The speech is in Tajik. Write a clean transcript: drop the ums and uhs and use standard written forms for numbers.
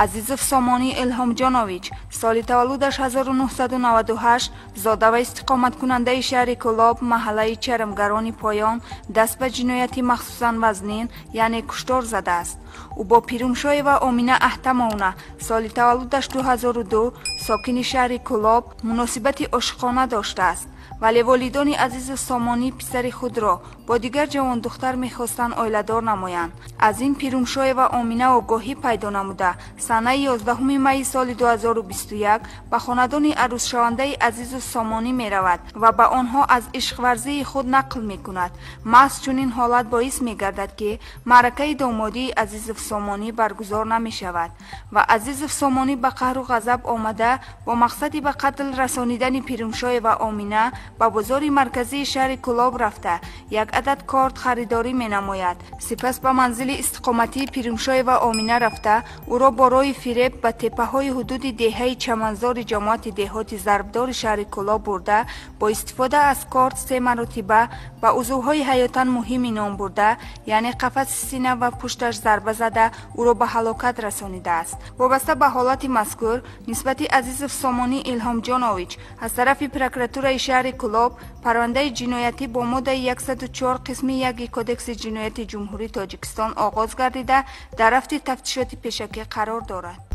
Азизов Сомонӣ Илҳомҷонович, соли таваллудаш 1998, зода ва истиқоматкунандаи шаҳри Кӯлоб, маҳаллаи Чармгарони Поён, даст ба ҷинояти махсусан вазнин, яъне куштор задааст. Ӯ бо Пирумшоева Омина Аҳтамовна, соли таваллудаш 2002, сокини шаҳри Кӯлоб, муносибати ошиқона доштааст. Вале волидони Азизов Сомонӣ писари худро бо дигар ҷавондухтар мехостанд оиладор намоянд. Аз ин Пирумшоева Омина огоҳӣ пайдо намуда, санаи 11 майи соли 2021 ба хонадони арӯзшавандаи Азизов Сомонӣ меравад ва ба онҳо аз ишқварзии худ нақл мекунад. Маҳз чунин ҳолат боис мегардад, ки маъракаи домодии Азизов Сомонӣ баргузор намешавад ва Азизов Сомонӣ ба қаҳру ғазаб омада, бо мақсади ба қатл расонидани Пирумшоева Омина ба бозори марказии шаҳри Кӯлоб рафта, як адад корт харидорӣ менамояд. Сипас ба манзили истиқоматии Пирумшоева Омина рафта, ӯро бо роҳи фиреб ба теппаҳои ҳудуди деҳаи Чаманзори ҷамоати деҳоти Зарбдори шаҳри Кӯлоб бурда, бо истифода аз корт се маротиба ба узвҳои ҳаётан муҳими ном бурда, яъне қафаси сина ва пушташ зарба зада, ӯро ба ҳалокат расонидааст. Вобаста ба ҳолати мазкур нисбати Азизов Сомонӣ Илҳомҷонович аз тарафи прокуратураи шаҳри Кӯлоб парвандаи ҷиноятӣ бо моддаи 104 қисми 1 Кодекси ҷинояти Ҷумҳурии Тоҷикистон оғоз гардида, дар рафти тафтишоти пешакӣ қарор дорад.